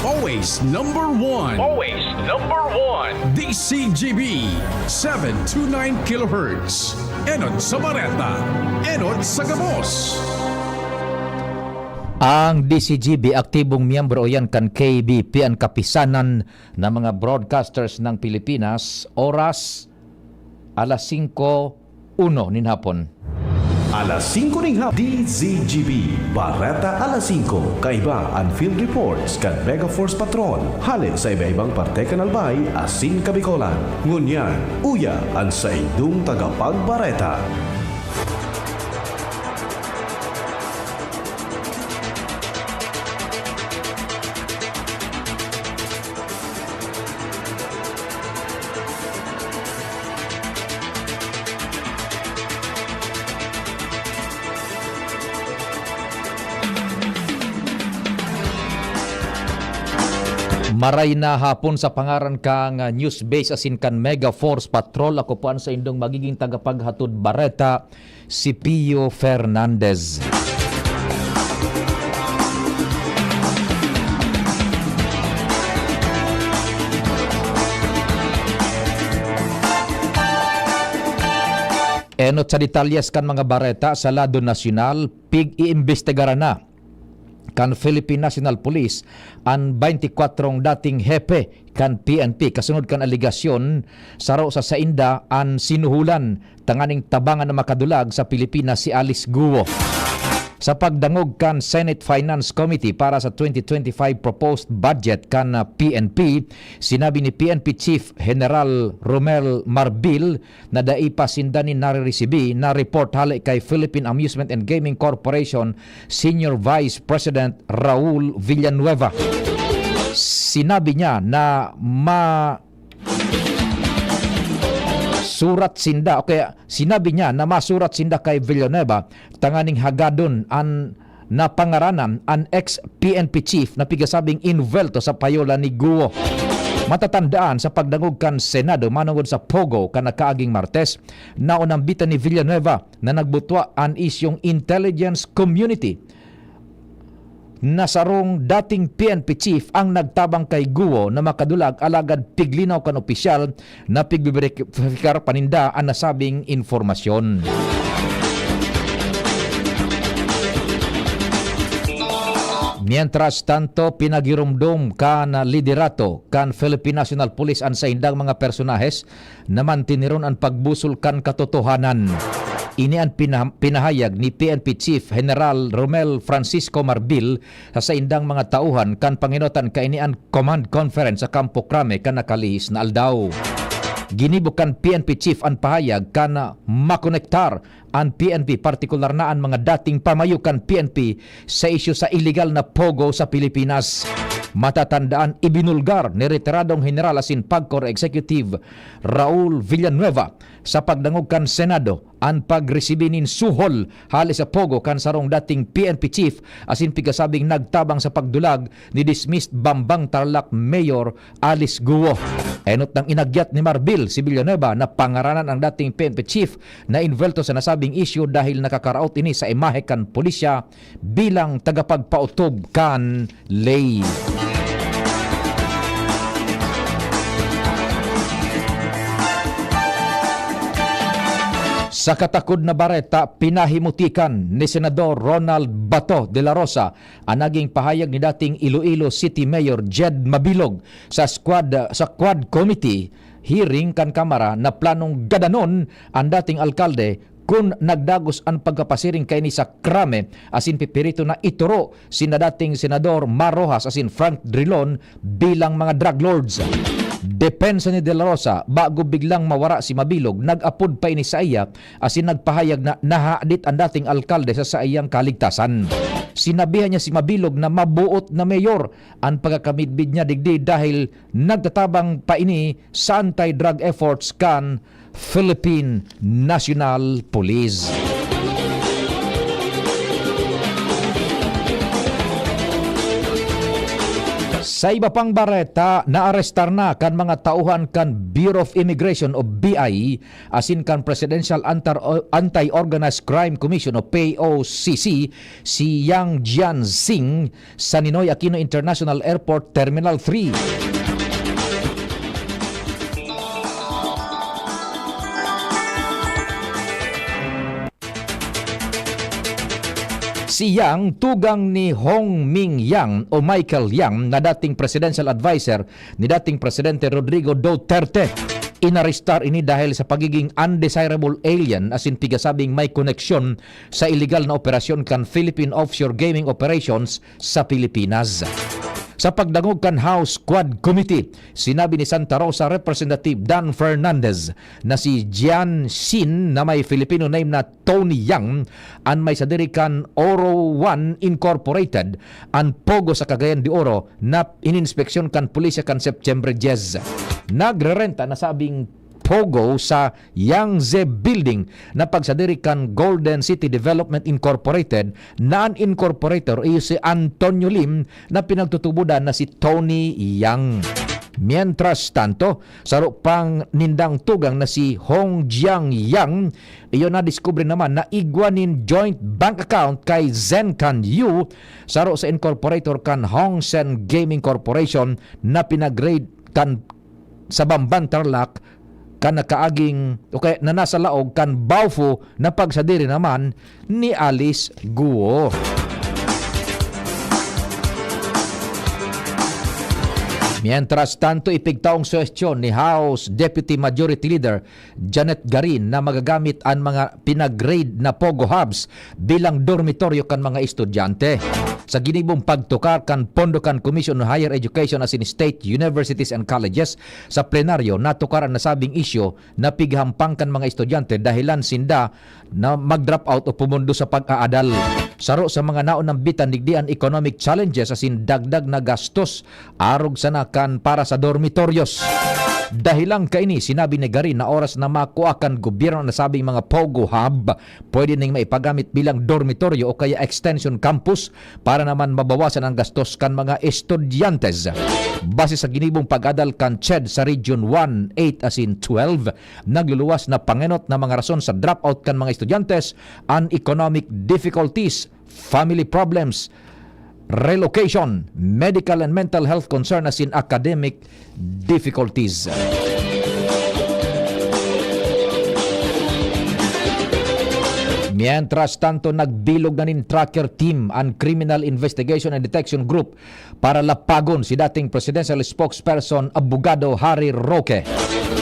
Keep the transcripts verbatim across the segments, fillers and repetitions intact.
Always number one. Always number one. D C G B, seven two nine kilohertz. Enot sa Bareta. Enot sa gabos. Ang D C G B, aktibong miyembro yan kan K B P, an Kapisanan ng mga Broadcasters ng Pilipinas. Oras, alas singko uno nin hapon. Alas singko nin hap-, D Z G B, Bareta alas singko, kaiba an field reports kan Mega Force Patrol, hale sa iba-ibang parte kan Albay asin Kabicolan. Ngunyan, uya an saindong tagapagbareta. Maray na hapon sa pangaran kan News Base asin kan Mega Force Patrol. Ako po an saindong magiging tagapaghatod bareta, si Pio Fernandez. Enot sa detalyes kan mga bareta sa lado nasyonal, pig-iimbestigaran na kan Philippine National Police an baynti kwatro dating hepe kan P N P, kasunod kan alegasyon, saro sa sainda an sinuhulan tanganing tabangan na makadulag sa Pilipinas si Alice Guo. Sa pagdangog kan Senate Finance Committee para sa twenty twenty-five proposed budget kan, ah, P N P, sinabi ni P N P Chief General Romel Marbil na dai pa sinda nin nariresibi na report hale kay Philippine Amusement and Gaming Corporation Senior Vice President Raul Villanueva. Sinabi niya na ma-, surat sinda, o kaya sinabi niya na masurat sinda kay Villanueva tanganing hagadon an na pangaranan an ex-P N P chief na pigasabing invuelto sa payola ni Guo. Matatandaan, sa pagdangog kan Senado manongod sa POGO kan nakaaging Martes, naunambitan ni Villanueva na nagbutwa an isyong intelligence community na sarong dating P N P chief ang nagtabang kay Guo na makadulag, alagad piglinaw kan opisyal na pigbiberipikar pa ninda an nasabing impormasyon. Mientras tanto, pinagirumdom kan liderato kan Philippine National Police an saindang mga personahes na mantiniron an pagbusol kan katotohanan. Ini an pina-, pinahayag ni P N P Chief General Romel Francisco Marbil sa saindang mga tauhan kan pangenotan kaini an command conference sa Campo Crame kan nakalihis na aldaw. Ginibo kan P N P chief an pahayag kan makonektar an P N P, partikular na an mga dating pamayo kan P N P, sa isyu sa iligal na pogo sa Pilipinas. Matatandaan, ibinulgar ni retiradong General asin PAGCOR Executive Raul Villanueva sa pagdangog kan Senado an pagresibi nin suhol hale sa pogo kan sarong dating P N P chief asin pigasabing nagtabang sa pagdulag ni dismissed Bambang Tarlac Mayor Alice Guo. Enot nang inagyat ni Marbil si Villanueva na pangaranan ang dating P N P chief na invuelto sa nasabing isyu dahil nakakaraot ini sa imahe kan pulisya bilang tagapagpaotob kan ley. Sa katakod na bareta, pinahimutikan ni Senador Ronald Bato de la Rosa an naging pahayag ni dating Iloilo City Mayor Jed Mabilog sa squad, sa Quad Committee hearing kan Kamara na planong gadanon an dating alkalde kun nagdagos an pagkapasiring kaini sa krame asin pipirito na ituro sina dating Senador Mar Roxas asin Frank Drilon bilang mga drug lords. Depensa ni De La Rosa, bago biglang mawara si Mabilog, nag-apod pa ini saiya asin nagpahayag na nahadit an dating alkalde sa saiyang kaligtasan. Sinabihan niya si Mabilog na maboot na mayor an pagkakamidbid niya digdi dahil nagtatabang pa ini sa anti-drug efforts kan Philippine National Police. Sa iba pang bareta, naarestar na kan mga tauhan kan Bureau of Immigration o B I asin kan Presidential Antar-, Anti-Organized Crime Commission o P O C C si Yang Jianxing sa Ninoy Aquino International Airport Terminal three. Si Yang, tugang ni Hong Ming Yang o Michael Yang na dating presidential adviser ni dating Presidente Rodrigo Duterte. Inarestar ini dahil sa pagiging undesirable alien asin pigasabing may koneksyon sa iligal na operasyon kan Philippine Offshore Gaming Operations sa Pilipinas. Sa pagdangog kan House Quad Committee, sinabi ni Santa Rosa Representative Dan Fernandez na si Jian Xin na may Filipino name na Tony Yang an may sadiri kan Oro One Incorporated, an Pogo sa Cagayan de Oro na ininspeksyon kan pulisya kan Setyembre dyes. Nagrerenta na sabing Pogo sa Yangtze Building na pagsadiri kan Golden City Development Incorporated na an incorporator iyo si Antonio Lim na pinagtutubodan na si Tony Yang. Mientras tanto, saro pang nindang tugang na si Hong Jiang Yang, iyo nadiskubre naman na igwa nin joint bank account kay Zen Kan Yu, saro sa incorporator kan Hong Sen Gaming Corporation na pinag-raid kan sa Bamban Tarlac kan nakaaging, o kaya na nasa laog kan Baofu na pagsadiri naman ni Alice Guo. Mientras tanto, ipigtaong suhestyon ni House Deputy Majority Leader Janet Garin na magagamit an mga pinag-raid na Pogo Hubs bilang dormitoryo kan mga estudyante. Sa ginibong pagtukar kan pondo kan Commission on Higher Education asin State Universities and Colleges, sa plenaryo, natukar an nasabing isyu na pighampang kan mga estudyante dahilan sinda na mag-drop out o pumundo sa pag-aadal. Saro sa mga naunambitan digdi an economic challenges asin dagdag na gastos arog sana kan para sa dormitoryos. Dahilan kaini, sinabi ni Garin na oras na makua kan gobyerno an nasabing mga Pogo Hub, pwede ning maipagamit bilang dormitoryo o kaya extension campus para naman mabawasan ang gastos kan mga estudyante. Base sa ginibong pag-adal kan CHED sa Region one, eight asin twelve, nagluluwas na pangenot na mga rason sa dropout kan mga estudyante, an economic difficulties, family problems, relocation, medical and mental health concern asin academic difficulties. Mientras tanto, nagbilog na nin tracker team an Criminal Investigation and Detection Group para lapagon si dating presidential spokesperson, Abogado Harry Roque.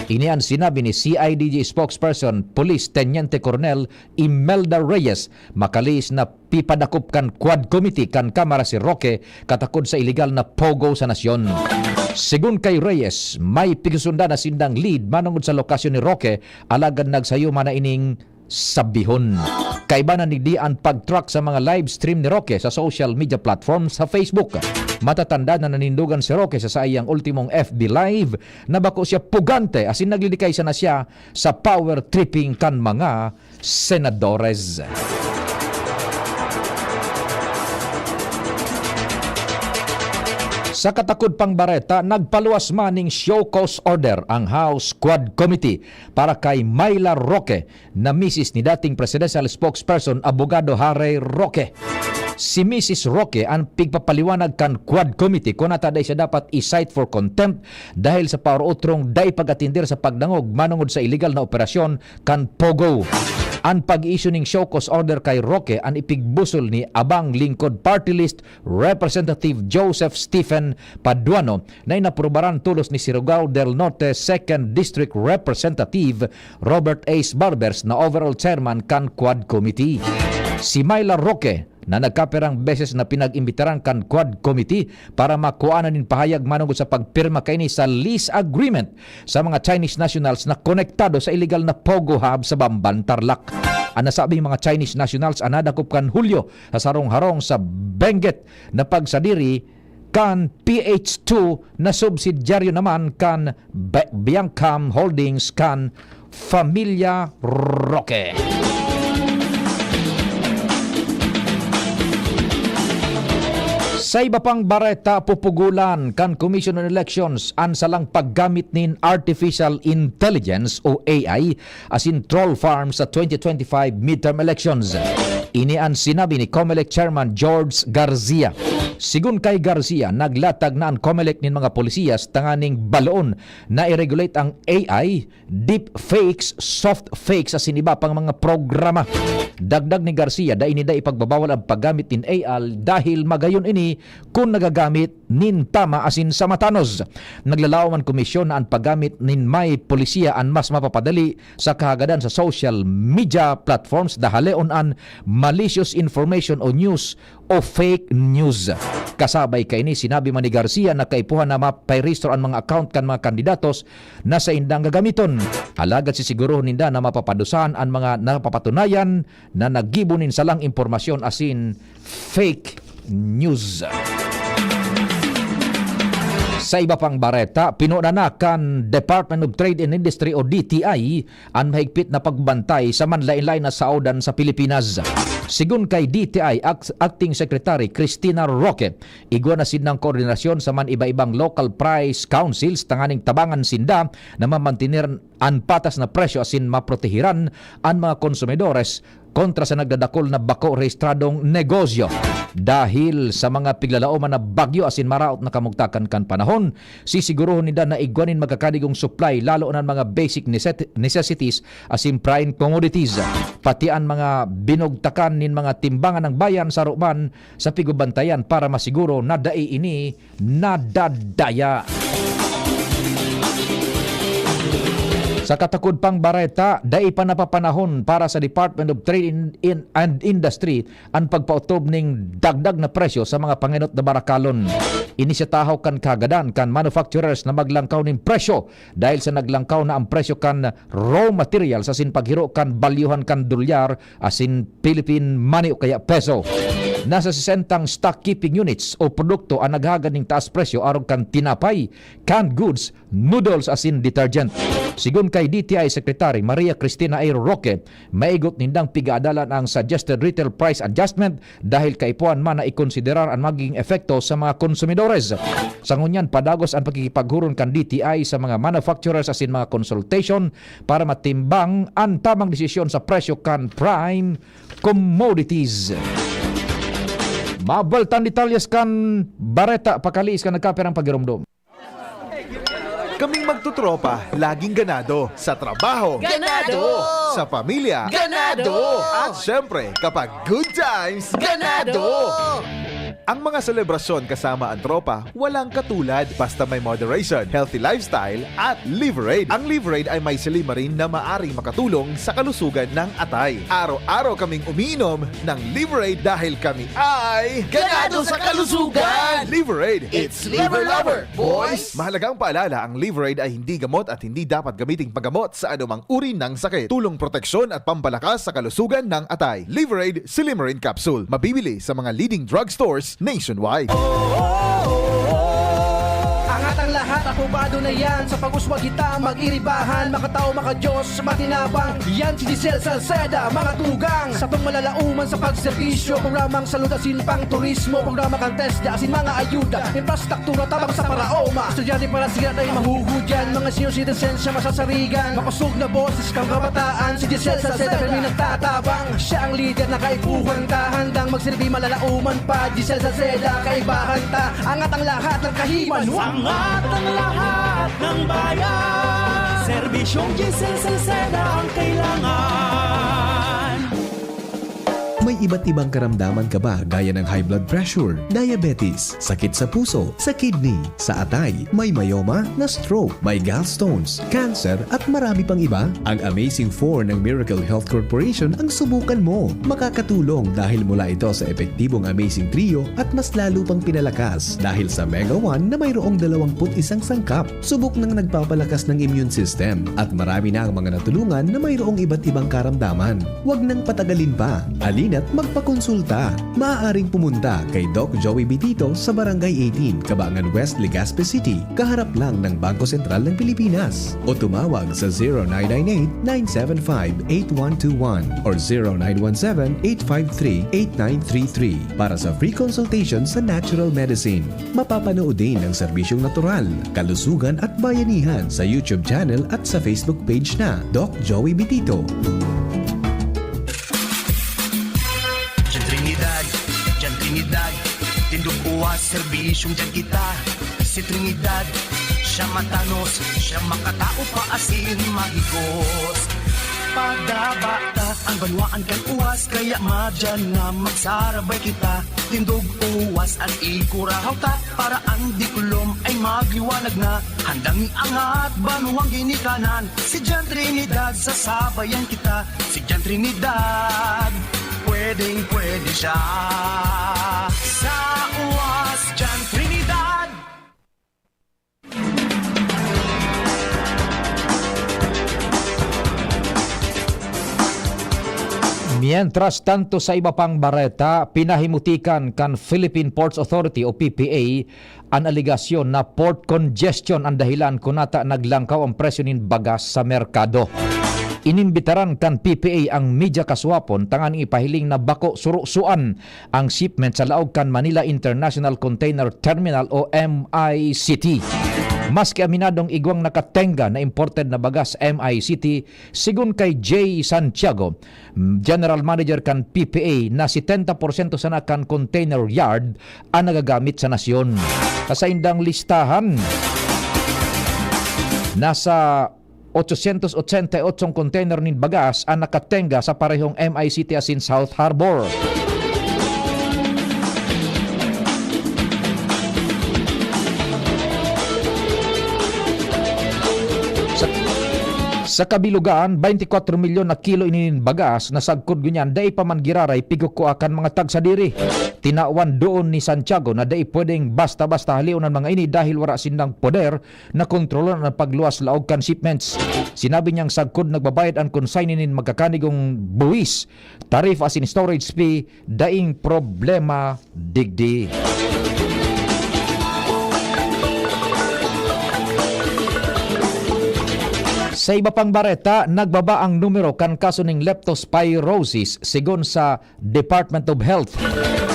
Ini an sinabi ni C I D G spokesperson, Police Teniente Colonel Imelda Reyes, makalihis na pipadakop kan Quad Committee kan Kamara si Roque katakod sa iligal na pogo sa nasyon. Segun kay Reyes, may pigsusundan na sindang lead manongod sa lokasyon ni Roque, alagad nagsayo man na ining sabihon. Kaiba na digdi an pag-track sa mga live stream ni Roque sa social media platform sa Facebook. Matatanda na nanindugan si Roque sa saiyang ultimong F B Live na bako siya pugante asin naglilikay sana siya sa power tripping kan mga senadores. Sa katakod pang bareta, nagpaluwas man ning show cause order ang House Quad Committee para kay Myla Roque na misis ni dating presidential spokesperson, Abogado Harry Roque. Si Misis Roque an pigpapaliwanag kan Quad Committee kun ata dai siya dapat i-cite for contempt dahil sa paorotrong dai pag-atender sa pagdangog manongod sa iligal na operasyon kan pogo. An pag-i-issue ning show cause order kay Roque an ipigbusol ni Abang Lingkod Party List Representative Joseph Stephen Paduano na inaprubaran tolos ni Surigao del Norte Second District Representative Robert Ace Barbers na overall chairman kan Quad Committee. Si Myla Roque, na nagkapirang beses na pinag-imbitaran kan Quad Committee para makuanan nin pahayag manongod sa pagpirma kaini sa lease agreement sa mga Chinese nationals na konektado sa illegal na pogo hub sa Bamban, Tarlac. An nasabing mga Chinese nationals an nadakop kan Hulyo sa sarong harong sa Benguet na pagsadiri kan P H two na subsidyaryo naman kan Be-, Biancam Holdings kan Familia Roque. Sa iba pang bareta, pupugulan kan Commission on Elections an salang paggamit nin artificial intelligence o A I asin troll farm sa twenty twenty-five midterm elections. Ini an sinabi ni Comelec Chairman George Garcia. Sigon kay Garcia, naglatag na an Comelec nin mga polisiyas tanganing baloon na i-regulate ang A I, deepfakes, softfakes asin iba pang mga programa. Dagdag ni Garcia, dai ninda ipagbabawal ang paggamit nin A I dahil magayon ini kun nagagamit nin tama asin sa matanos. Naglalaom an komisyon na an paggamit nin may polisiya an mas mapapadali sa kahagadan sa social media platforms, dahaleon an malicious information o news o fake news. Kasabay kaini, sinabi man ni Garcia na kaipuhan na mapairehistro an mga account kan mga kandidatos na saindang gagamiton. Alagad sisigurohon ninda na mapapadusahan an mga napapatunayan na naggibo nin salang impormasyon asin fake news. Sa iba pang bareta, pinunan na kan Department of Trade and Industry o D T I an mahigpit na pagbantay sa manlaen-laen na saodan sa Pilipinas. Sigon kay D T I Act-, Acting Secretary Cristina Roque, igwa na sindang koordinasyon sa man iba-ibang local price councils tanganing tabangan sinda na mamantener an patas na presyo asin maprotehiran an mga konsumidores kontra sa nagdadakul na bako rehistradong negosyo. Dahil sa mga piglalaoman na bagyo asin maraot na kamugtakan kan panahon, sisigurohon ninda na igwa nin magkakadigong supply, lalo na an mga basic neset-, necessities asin prime commodities. Pati an mga binugtakan nin mga timbangan ng bayan saro man sa pigbabantayan para masiguro na dai ini nadadaya. Sa katakod pang bareta, dai pa napapanahon para sa Department of Trade in, in, and Industry an pagpaotob ning dagdag na presyo sa mga pangenot na barakalon. Ini sa tahaw kan kahagadan kan manufacturers na maglangkaw nin presyo dahil sa naglangkaw na ang presyo kan raw materials asin paghiro kan balyuhan kan dolyar asin Philippine money o kaya peso. Nasa sesentang stock keeping units o produkto an naghahagad ning taas presyo arog kan tinapay, canned goods, noodles asin detergent. Sigon kay D T I Secretary Maria Cristina A. Roque, maigot nindang pigaadalan ang suggested retail price adjustment dahil kaipuhan man na ikonsiderar an magiging epekto sa mga konsumidores. Sa ngunyan, padagos an pakikipaghuron kan D T I sa mga manufacturers asin mga consultation para matimbang an tamang desisyon sa presyo kan prime commodities. Mabaltan detalyes kan bareta, pakaliis kan nagkapirang pagiromdom. Kaming magtutropa, laging ganado. Sa trabaho. Ganado! Sa pamilya. Ganado! At syempre, kapag good times. Ganado! Ang mga selebrasyon kasama ang tropa, walang katulad. Basta may moderation, healthy lifestyle, at Liverade. Ang Liverade ay may silymarin na maaring makatulong sa kalusugan ng atay. Araw-araw kaming umiinom ng Liverade dahil kami ay Ganado sa kalusugan! Liverade! It's Liver Lover, boys! Mahalagang paalala, ang Liverade ay hindi gamot at hindi dapat gamiting panggamot sa anumang uri ng sakit. Tulong proteksyon at pampalakas sa kalusugan ng atay. Liverade Silymarin Capsule. Mabibili sa mga leading drugstores nationwide. Angat ang lahat, apobado na yan. Sa pag-uswag kita, mag-iribahan. Makatao, makadiyos, matinabang. Yan si Giselle Salceda, mga tugang. Sa pangmalalauman sa pagserbisyo, programang salud asin pang turismo, programa kan TESDA asin mga ayuda, infrastruktura tabang sa paraoma. Estudyante para sila tayo mahuhudyan, mga senior citizens siya masasarigan. Makosog na boses kang kabataan, si Giselle Salceda kami nagtatabang. Siya ang lider na kaipuhan ta, handang magsilbi malalauman pa. Giselle Salceda, kaibahan ta, angat ang lahat ng kahiman. Angat ang lahat ng bayan. Serbisyong Giselle Salceda ang kailangan. May iba't ibang karamdaman ka ba gaya ng high blood pressure, diabetes, sakit sa puso, sa kidney, sa atay, may myoma, na-stroke, may gallstones, cancer, at marami pang iba? Ang Amazing four ng Miracle Health Corporation ang subukan mo. Makakatulong dahil mula ito sa epektibong Amazing Trio at mas lalo pang pinalakas dahil sa Mega one na mayroong dalawampu't isang sangkap. Subok nang nagpapalakas ng immune system at marami na ang mga natulungan na mayroong iba't ibang karamdaman. Huwag nang patagalin pa. Halina Magpakonsulta. Maaaring pumunta kay Doc Joey Bitito sa Barangay eighteen, Kabangan West, Legazpi City, kaharap lang ng Bangko Sentral ng Pilipinas. O tumawag sa zero nine nine eight, nine seven five, eight one two one or zero nine one seven, eight five three, eight nine three three para sa free consultation sa natural medicine. Mapapanood din ang serbisyong natural, kalusugan at bayanihan sa YouTube channel at sa Facebook page na Doc Joey Bitito. Diyan Trinidad, diyan Trinidad, tindog uwas, serbisyong diyan kita. Si Trinidad, siya matanos, siya makatao pa asin mahigos. Padaba ta ang banwaan kan uwas, kaya madyan na magsarabay kita. Tindog uwas an ikurahaw ta, para an diplom ay magliwanag na. Handang iangat banwang ginikanan, si Jan Trinidad, sasabayan kita. Si Jan Trinidad, pwedeng pwede siya. Sa uwas, Jan Trinidad. Mientras tanto, sa iba pang bareta, pinahimutikan kan Philippine Ports Authority o P P A an alegasyon na port congestion an dahilan kun nata naglangkaw ang presyo nin bagas sa merkado. Inimbitaran kan P P A ang media kasuapon tanganing ipahiling na bako surusuan ang shipment sa laog kan Manila International Container Terminal o M I C T. Maski aminadong igwang nakatenga na imported na bagas M I C T, sigon kay Jay Santiago, General Manager kan P P A, na setenta porsyento sana kan container yard an nagagamit sa nasyon. Sa saindang listahan, nasa otsosyentos otsenta y ocho container nin bagas an nakatenga sa parehong M I C T asin South Harbor. Sa, sa kabilugan, baynte kwatro milyon na kilo ini nin bagas na sagkod ngunyan dai pa man giraray pigkukua kan mga tagsadiri. Tinawan doon ni Santiago na dai pwedeng basta-basta haleon an mga ini dahil wara sindang poder na kontrolon an pagluwas laog kan shipments. Sinabi niyang sagkod nagbabayad an consignee nin magkakanigong buwis, tariff asin storage fee, daing problema digdi. Sa iba pang bareta, nagbaba ang numero kan kaso ning leptospirosis, sigon sa Department of Health.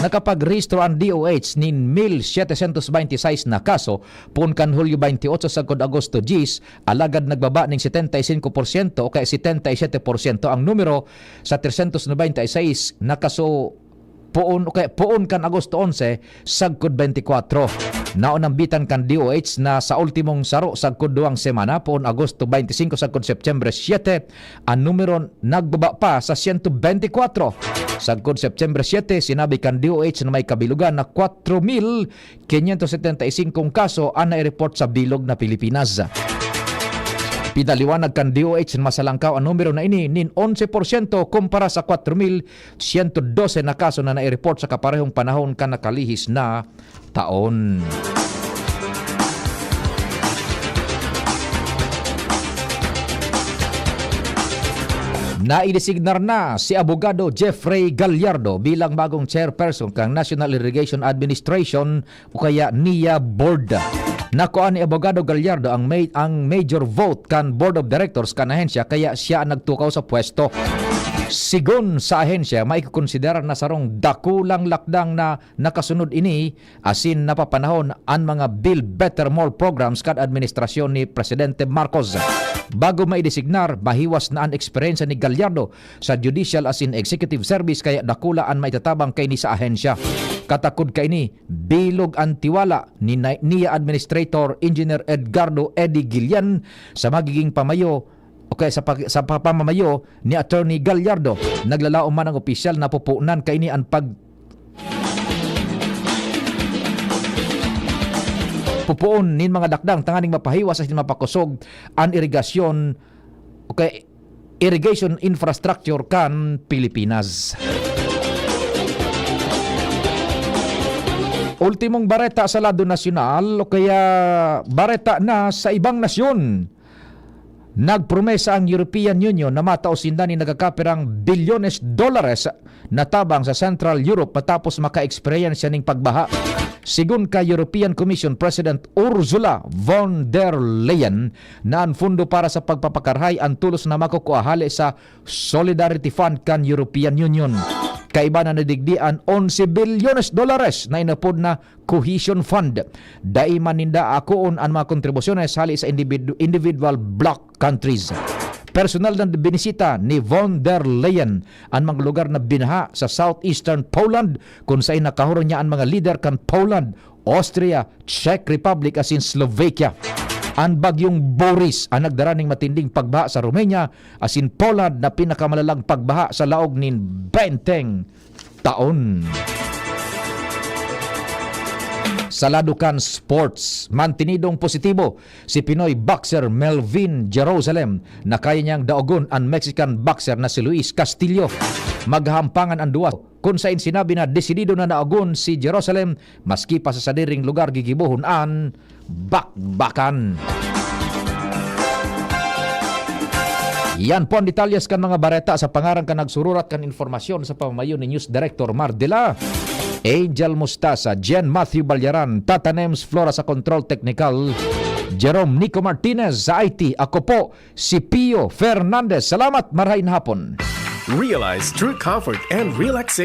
Nakapagrehistro an D O H nin mil setecientos veintiseis na kaso poon kan Hulyo veintiocho sagkod Agosto dyes, alagad nagbaba ning setenta y cinco porsyento o kaya setenta y siete porsyento ang numero sa trescientos noventa y seis na kaso poon o kaya poon kan Agosto onse sagkod beintikwatro. Naunambitan kan D O H na sa ultimong saro sagkod duwang semana, poon Agosto beintisinko sagkod Setyembre siyete, an numero nagbaba pa sa siyento beintikwatro. Sagkod Setyembre siyete, sinabi kan D O H na may kabilugan na kwatro mil quinientos setenta y cinco kaso an nai-report sa bilog na Pilipinas. Pinaliwanag kan D O H na masalangkaw an numero na ini nin onse porsyento kumpara sa kwatro mil siyento dose na kaso na nai-report sa kaparehong panahon kan nakalihis na taon. Naidesignar na si Abogado Jeffrey Gallardo bilang bagong chairperson kan National Irrigation Administration o kaya NIA Board. Nakua ni Abogado Gallardo ang may, ang major vote kan Board of Directors kan ahensya, kaya siya ang nagtukaw sa pwesto. Sigon sa ahensya, maikokonsidera na sarong dakulang lakdang na nakasunod ini asin napapanahon an mga Build Better More programs kan administrasyon ni Presidente Marcos. Bago maidesignar, mahiwas na an eksperyensya ni Gallardo sa judicial asin executive service, kaya dakula an maitatabang kaini sa ahensya. Katakod kaini, bilog an tiwala ni na-, NIA Administrator Engineer Edgardo Eddie Guillen sa magiging pamayo o kaya sa pag-, sa pa-, pamamayo ni Attorney Gallardo. Naglalaom man ang opisyal na pupunan kaini an pag-, pupuon nin mga dakdang tanganing mapahiwas asin mapakosog an irigasyon o kaya irrigation infrastructure kan Pilipinas. Ultimong bareta sa lado nasyonal o kaya bareta na sa ibang nasyon. Nagpromesa ang European Union na matao sinda nin nagkakapirang bilyones dolares na tabang sa Central Europe matapos maka-eksperyensya ning pagbaha. Sigon ka European Commission President Ursula von der Leyen, na an pondo para sa pagpapakarahay an tolos na makukua hale sa Solidarity Fund kan European Union. Kaiba na nadigdi an onse bilyones dolares na inapod na Cohesion Fund. Dai man ninda akoon an mga kontribusyones hali sa individu-, individual bloc countries. Personal na binisita ni von der Leyen an mga lugar na binaha sa southeastern Poland, kun saen nakahurong niya an mga lider kan Poland, Austria, Czech Republic asin Slovakia. An bagyong Boris an nagdara ning matinding pagbaha sa Romania asin Poland na pinakamalalang pagbaha sa laog nin benteng taon. Sa lado kan sports, mantinidong positibo si Pinoy boxer Melvin Jerusalem na kaya niyang daogon an Mexican boxer na si Luis Castillo. Maghahampangan an duwa, kun saen sinabi na desidido na daogon si Jerusalem maski pa sa sadiring lugar gigibohon an bakbakan. Yan po ang detalyes kan mga bareta sa pangaran kan nagsururat kan informasyon sa pamamayo ni News Director Mardela, Angel Mustasa, Jen Matthew Balyaran, Tata Nems Flora sa Control Technical, Jerome Nico Martinez sa I T. Ako po si Pio Fernandez. Salamat, marhay na hapon. Realize true comfort and relaxation.